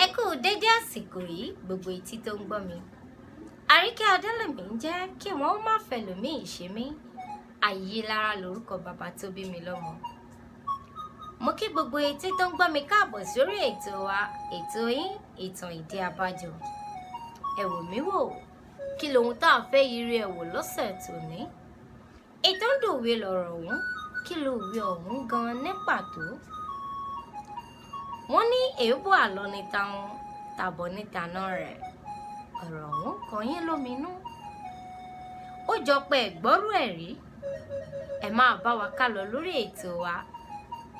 Ẹ kú dédé àsìkò yìí, gbogbo etí tó ń gbọ́ mi. Àríkẹ́ Adélèmí ń jẹ́ kí wọ́n má fẹlòmíì ṣe mí. Àyílára lórúkọ bàbá tó bí mi lọ́mọ. Mo kí gbogbo etí tó ń gbọ́ mi káàbọ̀ sórí ètò wa, ètò yín, Ìtàn Ìdí Abájọ. Ẹ wò mí wò, kí lohun tá a fẹ́ yiri ẹ̀ wò lọ́sẹ̀ tòní? Ìtàn dòwe lọ̀rọ̀ ọ̀hún, kí lòwe ọ̀hún gan-an ní pàtó? Wọ́n ní èébú àlọ́ ní tàwọn, tàbọ̀ ní tàná rẹ̀. Ọ̀rọ̀ ọ̀hún kọ yín lóminú. Ó jọ pé ẹ gbọ́rú ẹ̀ rí. Ẹ máa bá wa ká lọ lórí ètò wa,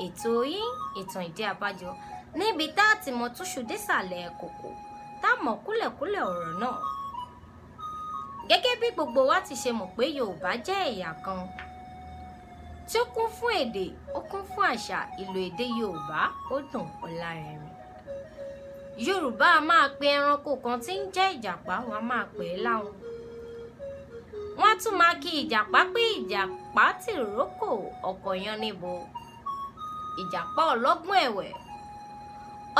ètò yín, Ìtàn Ìdí Abájọ, níbi tá a ti mọ túṣu désàlẹ̀ kòkò, tá a mọ̀ kúlẹ̀kúlẹ̀ ọ̀rọ̀ náà. Gẹ́gẹ́ bí gbogbo wa ti ṣe mọ̀ pé Yorùbá jẹ́ ẹ̀yà kan tí ó kún fún èdè, ó kún fún àṣà, ìlò èdè Yorùbá ó dùn ó lárinrin. Yorùbá a máa pe ẹranko kan tí ń jẹ́ ìjàpá, wọn a máa pè é láhun. Wọ́n á tún máa kí ìjàpá pé ìjàpá tìrókò ọkọ̀ Yánníbo. Ìjàpá ọlọ́gbọ́n ẹ̀wẹ̀.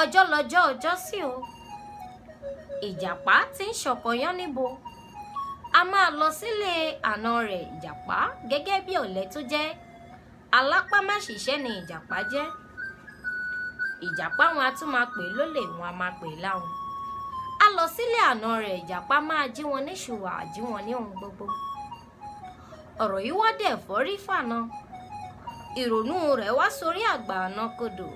Ọjọ́ lọjọ́ ọjọ́ sí o. Ìjàpá tí ń ṣọkọ Yánníbo. A máa lọ sílé àna rẹ̀ ìjàpá gẹ́gẹ́ bí ọ̀lẹ tó jẹ́. Alápámáṣiṣẹ́ ni ìjàpá jẹ́. Ìjàpá wọn a tún máa pè é lólè, wọn a máa pè é láhun. A lọ sílé àna rẹ̀, ìjàpá máa jí wọn níṣùwà, jí wọn ní ohun gbogbo. Ọ̀rọ̀ yìí wá dẹ̀ fọ́rí fàna. Ìrònú rẹ̀ wá sórí àgbà àna kodò.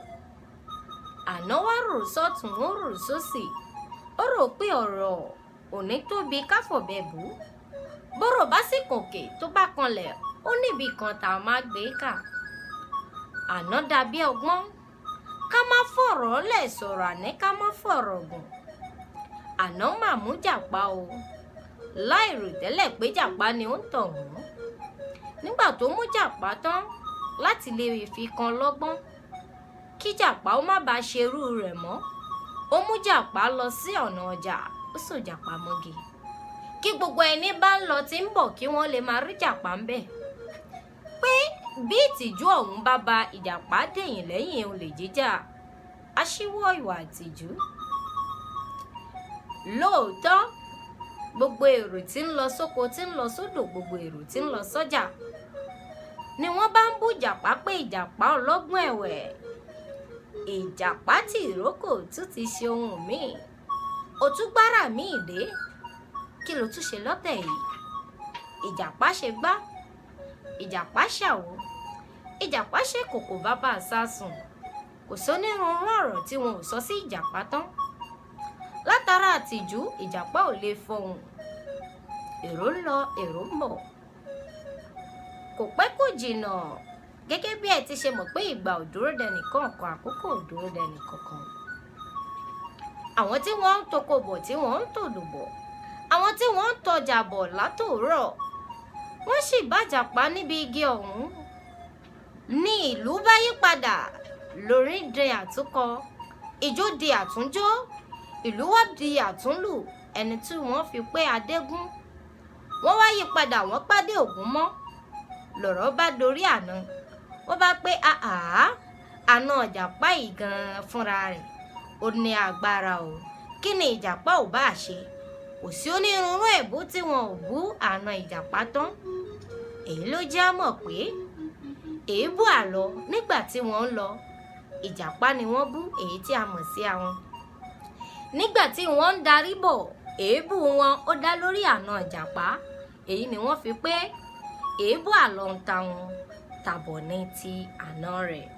Àná wá rò sọ́tùn, ó rò sósì. Ó rò pé ọ̀rọ̀ òní tóbi káfọ̀bẹ bù ú. Bọ́rọ̀ bá sì kòkè tó bá kanlẹ̀, ó níbi kan tá a máa gbé kà. Àná dàbí ọgbọ́n. Ká má fọ̀rọ̀ lẹ̀ sọ̀rọ̀ àní ká má fọ̀rọ̀ gùn. Àná mà mú jàpá o. Láì rò tẹ́lẹ̀ pé jàpá ni ó ń tọ̀ wọ́n. Nígbà tó mú jàpá tán láti lè fi kan lọ́gbọ́n, kí jàpá ó má bàa ṣerú rẹ̀ mọ́, ó mú jàpá lọ sí ọ̀nà ọjà, ó sò jàpá mọ́gi. Kí gbogbo ẹni bá ń lọ tí ń bọ̀ kí wọ́n lè máa rí jàpá ń bẹ̀. Pé bí ìtìjú ọ̀hún bá ba ìjàpá dẹ̀yìn lẹ́yìn olè jíjà, á ṣíwọ́ ìwà ìtìjú. Lóòótọ́, gbogbo èrò tí ń lọ sóko, tí ń lọ sódò, gbogbo èrò tí ń lọ sọ́jà ni wọ́n bá ń bú ìjàpá pé ìjàpá ọlọ́gbọ́n ẹ̀wẹ̀. Ìjàpá tí ìrókò tún ti ṣe ohun míì. Òtúgbára míì dé. Kí ló tún ṣe lọ́tẹ̀ yìí? Ìjàpá ṣe gbá, ìjàpá ṣàwo, ìjàpá ṣe kòkò bàbá àsásùn. Kò sónírúurú ọ̀rọ̀ tí wọn ò sọ sí ìjàpá tán. Látara àtìjú, ìjàpá ò lè fọhùn. Èrò ń lọ, èrò ń bọ̀. Kò pẹ́ kò jìnnà. Gẹ́gẹ́ bí ẹ ti ṣe mọ̀ pé ìgbà ò dúró dẹnì kọ̀ọ̀kan, àkókò ò dúró dẹnì kankan. Àwọn tí wọ́n ń toko bọ̀, tí wọ́n ń tòdò bọ̀, àwọn tí wọ́n ń tọjà bọ̀ látòórọ̀, wọ́n sì bá ìjàpá níbi igi ọ̀hún. Ní ìlú bá yí padà, lórí di àtúnkọ, ìjó di àtúnjó, ìlú wá di àtúnlù, ẹni tí wọ́n fi pé Adégún. Wọ́n wá yí padà, wọ́n pàdé Ògún mọ́. Lọ̀rọ̀ bá dorí àná. Wọ́n bá pé àhá, àna ìjàpá yìí gan-an fúnra rẹ̀. Ó ní agbára o. Kí ni ìjàpá ò bá ṣe? Kò sí onírúurú èébú tí wọn ò bú àna ìjàpá tán. Èyí ló jẹ́ á mọ̀ pé èébú àlọ́ nígbà tí wọ́n ń lọ, ìjàpá ni wọ́n bú, èyí tí a mọ̀ sí ahun. Nígbà tí wọ́n ń darí bọ̀, èébú wọn ó dá lórí àna ìjàpá. Èyí ni wọ́n fi pé èébú àlọ́ ń ta wọn, tàbọ̀ ní ti àna rẹ̀.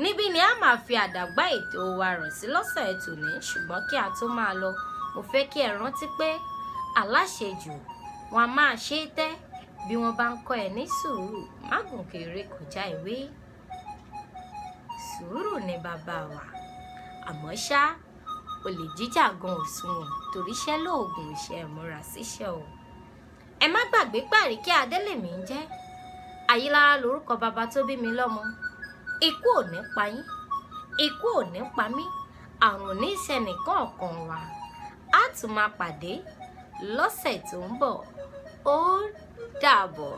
Níbí ni a máa fi àdàgbà ètò wa rọ̀ sí lọ́sẹ̀ tòní, ṣùgbọ́n kí a tó máa lọ, mo fẹ́ kí ẹ rántí pé aláṣejù wọn a máa ṣe é tẹ́ bí wọ́n bá ń kọ́ ẹ ní sùúrù, má gùn kéré kọjá ìwé. Sùúrù ni bàbá wa. Àmọ́ ṣá, olè jíjà gan ò sunwọ̀n torí iṣẹ́ lóògùn ìṣẹ́, ìmúra síṣẹ́ o. Ẹ má gbàgbé pé Àríkẹ́ Adélèmí ń jẹ́. Àyílára lórúkọ bàbá tó bí mi lọ́mọ. Ikú ò ní pa yín, ikú ò ní pa mí, àrùn ò ní ṣe ẹnìkọ̀ọ̀kan wa. A tún máa pàdé lọ́sẹ̀ tó ń bọ̀. Ó dàbọ̀.